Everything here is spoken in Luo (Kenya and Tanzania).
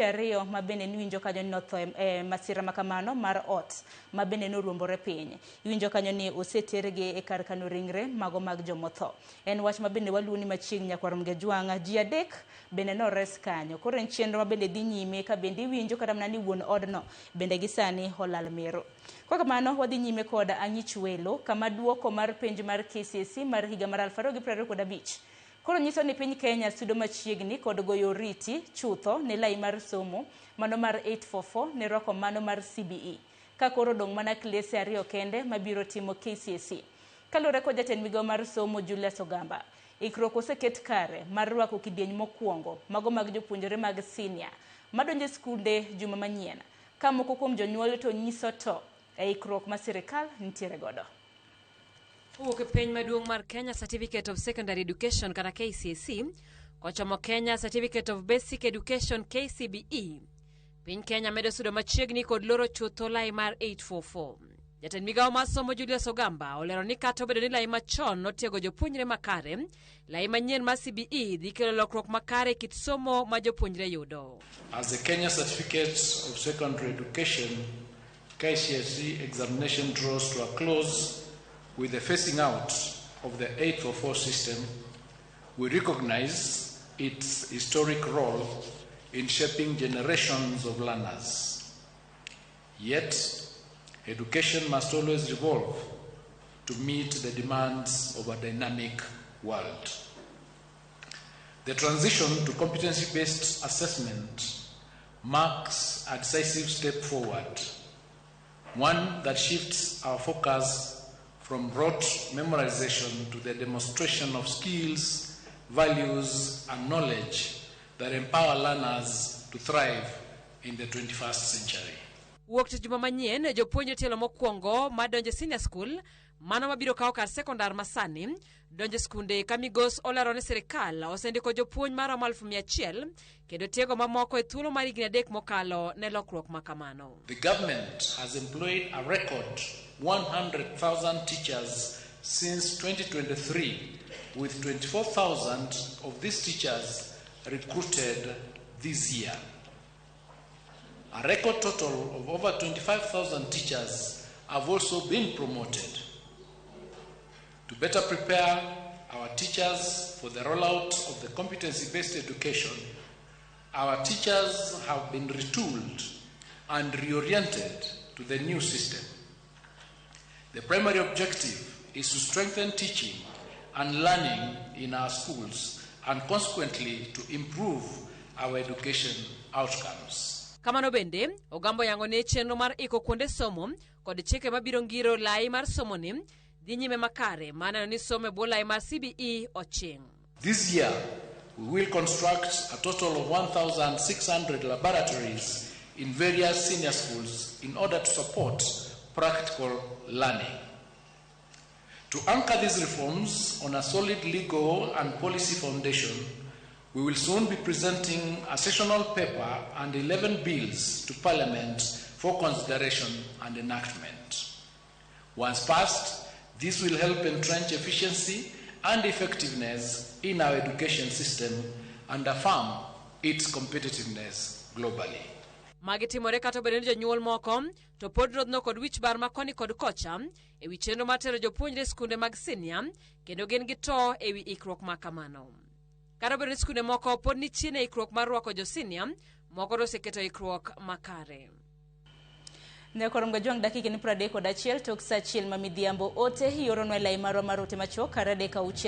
Ariyo ma bende niwinjo kanyo ni notho e masira makamano mar ot ma bende noruombore piny. Iwinjo kanyo ni osetergi e kar kano ringre mago mag jomotho. En wach ma bende waluwo ni machiegni nyakwar Mgejwang', ji adek bende nores kanyo. Koro en chenro ma bende dhi nyime ka bende iwinjo kata mana ni wuon odno bende gi sani olal mero. Kwa kamano wadhi nyime kod ang'ich welo kama duoko mar penj mar KCSE mar higa mar 2025 Koro nyiso ni piny Kenya sudo machiegni kod goyo oriti chutho ne lai mar somo mano mar 844 ne rwako mano mar CBE. Ka koro odong' mana klese ariyo kende mabiro timo KCSE. Kaluwore kod jatend migao mar somo Julius Ogamba, ikruok oseket kare mar rwako kidieny mokwongo mago mag jopuonjre mag senior madonjo e skunde juma manyien. Ka moko kuom jonyuol to nyiso to e ikruok ma sirikal nitiere godo. Kowuok e penj maduong' mar Kenya Certificate of Secondary Education kata KCSE kochomo Kenya Certificate of Basic Education KCBE. Piny Kenya medo sudo machiegni kod loro chutho lai mar 844. Jatend migawo mar somo Julius Ogamba olero ni kata obedo ni lai machon notiego jopuonjre makare, lai manyien mar CBE dhi kelo lokruok makare e kit somo ma jopuonjre yudo. As the Kenya Certificate of Secondary Education KCSE examination draws to a close with the phasing out of the 844 system, we recognize its historic role in shaping generations of learners. Yet, education must always evolve to meet the demands of a dynamic world. The transition to competency-based assessment marks a decisive step forward, one that shifts our focus from rote memorization to the demonstration of skills, values, and knowledge that empower learners to thrive in the 21st century. Wuok tich juma manyien, jopuonjre tielo mokwongo madonjo e senior school, mano mabiro kawo kar sekondar masani, donjo e skunde ka migos olero ni sirikal osendiko jopuonj maromo 100,000 kendo tiego mamoko e thuolo mar higni 3 mokalo ne lokruok ma kamano. The government has employed a record 100,000 teachers since 2023, with 24,000 of these teachers recruited this year. A record total of over 25,000 teachers have also been promoted. To better prepare our teachers for the rollout of the competency-based education, our teachers have been retooled and reoriented to the new system. The primary objective is to strengthen teaching and learning in our schools and consequently to improve our education outcomes. Kamano bende, Ogamba oyango ni chenro mar iko kuonde somo kod chike mabiro ngiro lai mar somoni dhi nyime makare mar neno ni somo e bwo lai mar CBE oching'. This year, we will construct a total of 1,600 laboratories in various senior schools in order to support practical learning. To anchor these reforms on a solid legal and policy foundation, we will soon be presenting a sessional paper and 11 bills to Parliament for consideration and enactment. Once passed, this will help entrench efficiency and effectiveness in our education system and affirm its competitiveness globally. Magi timore kata obedo ni jonyuol moko to pod rodhno kod wich bar ma koni kod kocha e wi chenro mar tero jopuonjre e skunde mag senior kendo gin gi to e wi ikruok ma kamano. Kata obedo ni skunde moko pod ni chien e ikruok mar rwako jo senior, moko to oseketo ikruok makare. Nyakwar Mgajwang' dakika ni 31 tok saa 1 ma midhiambo ote ioronwa e lai marwa mar ote machuok kar 3 6.